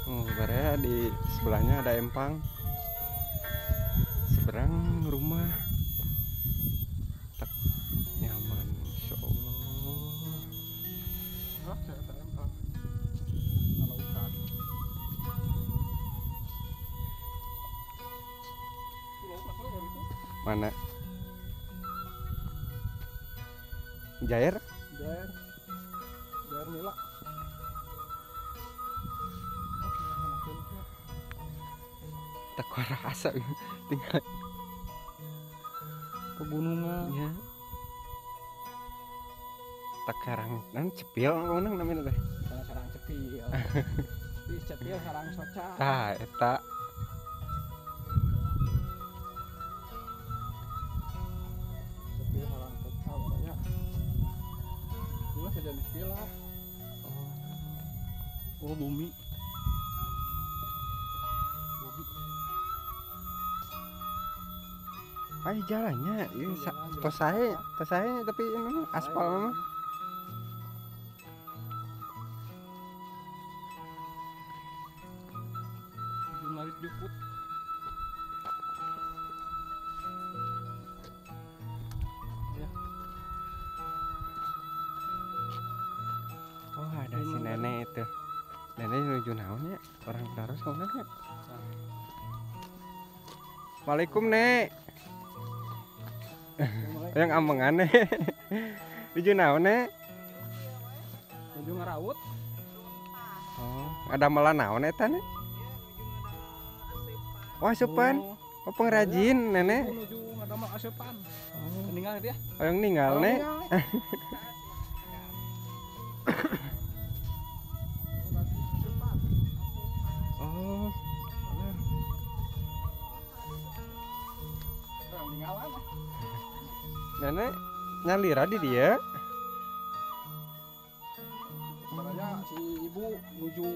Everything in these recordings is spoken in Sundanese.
Oh, baraya di sebelahnya ada empang. Seberang rumah. Tak nyaman, insya Allah. Mana? Jair? Jair. Jair nila. Tak rasa tinggal pegunungan ya. Tak karang nan cepil ngomong namanya teh. Sarang cepil. Di cepil sarang soca. Tah eta. Cepil sarang soca baraya. Ieu sejenis pilar. Oh, bumi. Ay jalannya, ini tos saya tapi ini aspal mah. Jurnalis jukut. Ya. Oh ada si nenek itu. Nenek menuju naonnya, orang Taros kemana? Waalaikum nek. Yang ambeng aneh. Nuju naon nek? Nuju ngaraut. Oh, ada malah naon eta nek? Oh, asupan. Oh, pengrajin nenek. Nuju ngadamel asupan. Oh. Ninggal dia. Oh, yang ninggal nek. Oh. Nenek nyalira di dia. Sebenarnya si ibu nuju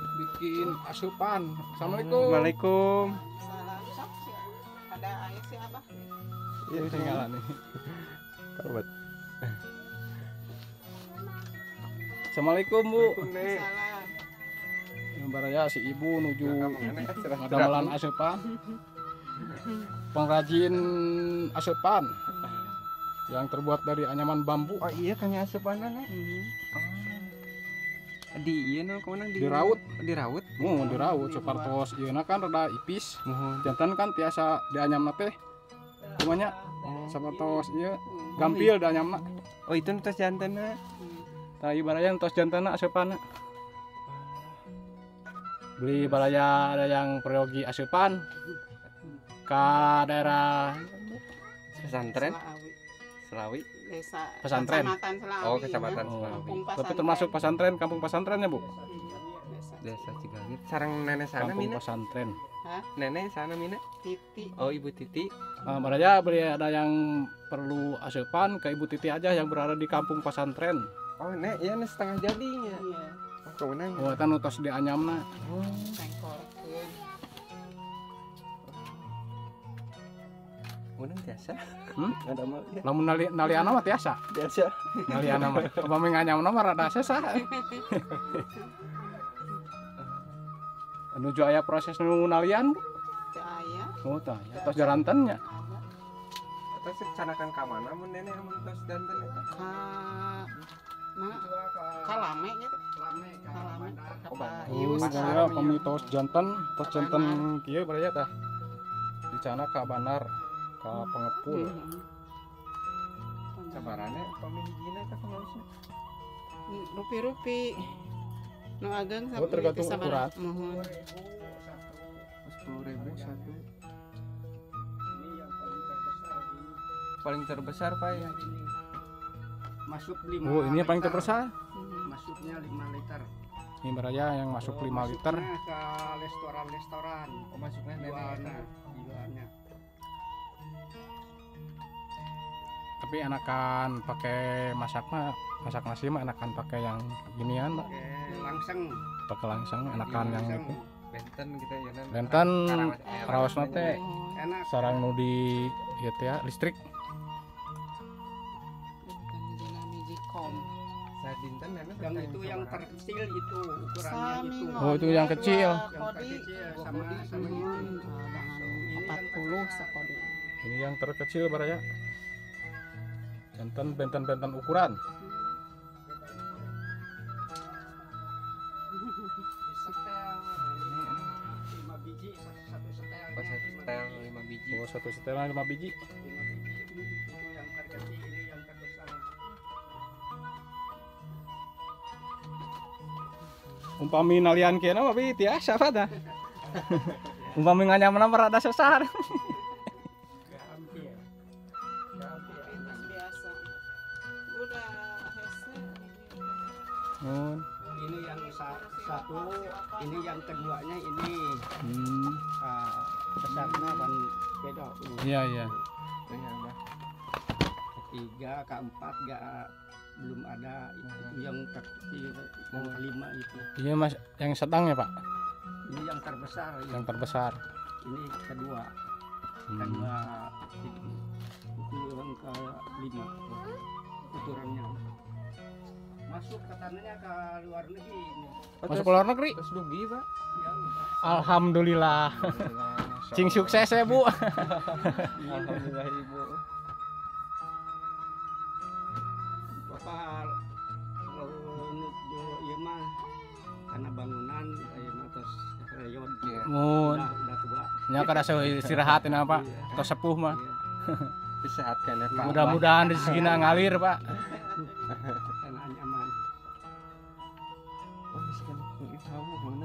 bikin asupan. Assalamualaikum. Waalaikum. Salam. Sok sih. Ada air sih abah. Iya tinggalan nih. Kawat. Assalamualaikum Bu. Salam. Baraya si ibu nuju ngadamelan asupan. Pengrajin asupan yang terbuat dari anyaman bambu. Oh iya kayaknya asupan nek. Oh. Di iya no kemana di diraut. Diraut? Oh, diraut sapartos ieu kan rada ipis. Jantan kan tiasa dianyamna teh. Kumanya sapartos ieu gampil dianyamna. Oh itu tos jantanna. Tah ieu baraya tos jantanna asupanna. Beli baraya ada yang peryogi asupan ke daerah pesantren Selawi, desa pesantren. Kecamatan Selawi. Oh, kecamatan Selawi. Tapi termasuk pesantren, kampung pesantrennya, Bu. Desa Cigalgit. Sarang nenek sana kampung Mina. Pesantren. Hah? Nenek sana Mina. Titi. Oh, Ibu Titi. Nah, baraya beli ada yang perlu asupan ke Ibu Titi aja yang berada di kampung pesantren. Oh, nek, ya setengah jadinya. Iya. Oh, kemenang. Oh, eta nu tos dianyamna. Oh. Tengkorkeun. Menang tiasa. Ada mah. Lamun naliana mah tiasa. Tiasa. Naliana mah. Upami nganyamna mah rada sesah. Nuju aya proses nu nalian, Bu? Teu aya. Oh, tah aya. Tos jaranten nya. Eta canakan ka mana mun nenek mun tos janten eta? Ka ka lame nya. Lame ka lame. Oh, baraya pami tos janten kieu baraya tah. Dicana ka Bandar. Ka pengepul. Sabarana pami hijina teh pengalusna? Rupi-rupi. Nu ageng oh, tergantung ukuran. Muhun. 10.000 satu. Ini yang paling terbesar ini. Paling terbesar Pak ya. Ini. Masuk 5. Oh, ini yang paling terbesar? Masuknya 5 liter. Ini baraya yang masuk 5 liter. Ke restoran-restoran. Oh, masuknya jualnya. Jualnya. Tapi enakan pakai masak mah, masak nasi mah enakan pakai yang ginian, Pak. Langseng. Pakai langseng enakan yang itu. Benten gitu ya. Benten raosna teh enak. Sarang nu di ieu teh listrik. Benten dina Magicom. Yang itu yang terkecil itu ukurannya itu. Oh, itu yang kecil. Yang terkecil sama sama itu. 40 sakodi. Ini yang terkecil baraya. Jantan benten-benten ukuran. Lima biji satu setel. Satu setel 5 biji. Oh, satu setelan 5 biji. 5 biji itu yang terkecil, ini yang terbesar. Umpami nalian kieu mah bi tiasa pada. Umpami nganyamna mah rada sesar. Hampir. Biasa. Udah hese. Ini yang satu, ini yang keduanya ini. Besarnya kan beda. Iya, iya. Ketiga, keempat gak belum ada. Itu yang terkecil, yang kelima itu. Iya Mas, yang sedang ya Pak? Ini yang terbesar. Yang terbesar. Ini kedua. Kedua itu yang kelima ukurannya. Masuk ke tanahnya ke luar negeri ini. Masuk ke luar negeri? Terus dugi Pak. Ya, alhamdulillah. Cing sukses ya Bu. Alhamdulillah Ibu. Bapak ieu mah karena bangunan ayeuna tos reyod. Mun. Udah tua. Nya kada istirahat cenah Pak. Tos sepuh mah. Disehatkan ya Pak. Mudah-mudahan rezekina ngalir Pak. Nyaman.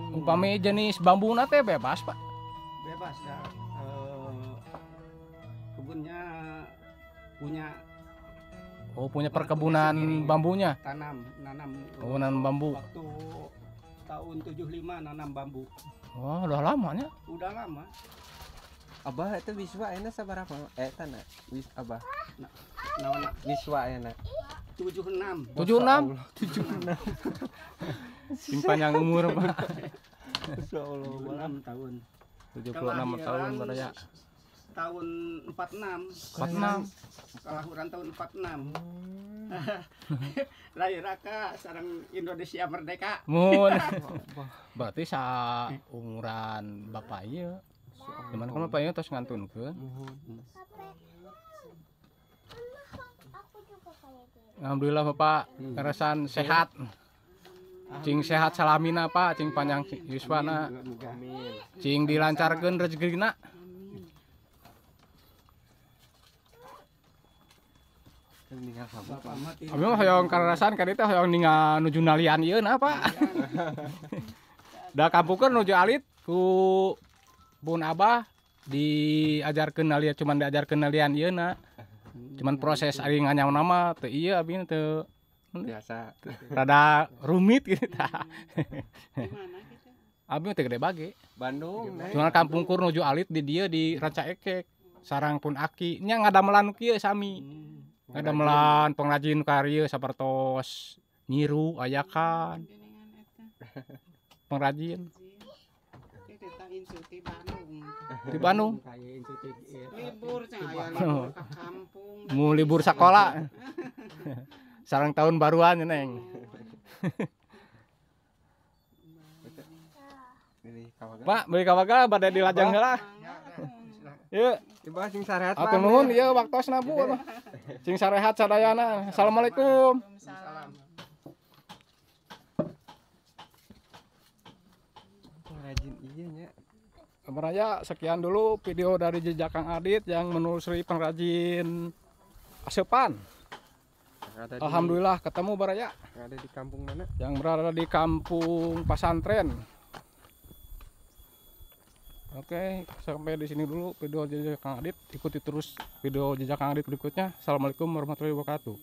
Umpami jenis bambu teh bebas Pak. Bebas ya. Kebunnya punya. Oh, punya perkebunan bambunya. Tanam, nanam. Oh, nanam bambu. Waktu tahun 75 nanam bambu. Wah, udah lama nya. Udah lama. Abah itu wiswa enak sabaraha? Tanah wis abah. Naon wiswa enak. 76. 76. 76. Sing panjang umur Pak. Insyaallah 6 tahun. 76 tahun baraya. Tahun 46. 46. Kelahiran tahun 46. Lahir raka sareng Indonesia merdeka. Mun. Berarti sa umuran bapak ieu. Cuman kan bapak ieu tos ngantunkeun. Alhamdulillah Bapak keresan sehat. Cing sehat salamina Pak, cing panjang yuswana. Cing dilancarkeun rezekina. Abi mah hoyong karasan ka dieu teh hoyong ningal nuju nalian ieu na Pak. Da kampungkeun nuju alit ku Bun Abah diajarkeun nalian, cuman diajarkeun nalian ieu na. Cuman proses ari nganyam nama teu ieu abi teu biasa. Rada rumit gitu tah. Di mana gitu? Abi teh gede bage. Bandung. Cuman kampung kur nuju alit di dieu di Ranca Ekek. Sarang pun aki nya ngadamelan kieu sami. Ngadamelan pengrajin karya sapertos nyiru ayakan. Pengrajin. Di Bandung. Libur cenah aya libur ka kampung. Mau libur sekolah. Sarang tahun baruan Neng. Pak, beli kawaga bade dilajeng heula. Yeuh, Ibu sing sarehat Pak. Atur nuhun ieu waktosna Bu. Sing sarehat sadayana. Assalamualaikum. Waalaikumsalam. Rajin iya nya. Baraya, sekian dulu video dari Jejak Kang Adit yang menelusuri pengrajin aseupan. Alhamdulillah ketemu baraya. Ada di kampung mana? Yang berada di kampung Pasantren. Oke, sampai di sini dulu video Jejak Kang Adit. Ikuti terus video Jejak Kang Adit berikutnya. Assalamualaikum warahmatullahi wabarakatuh.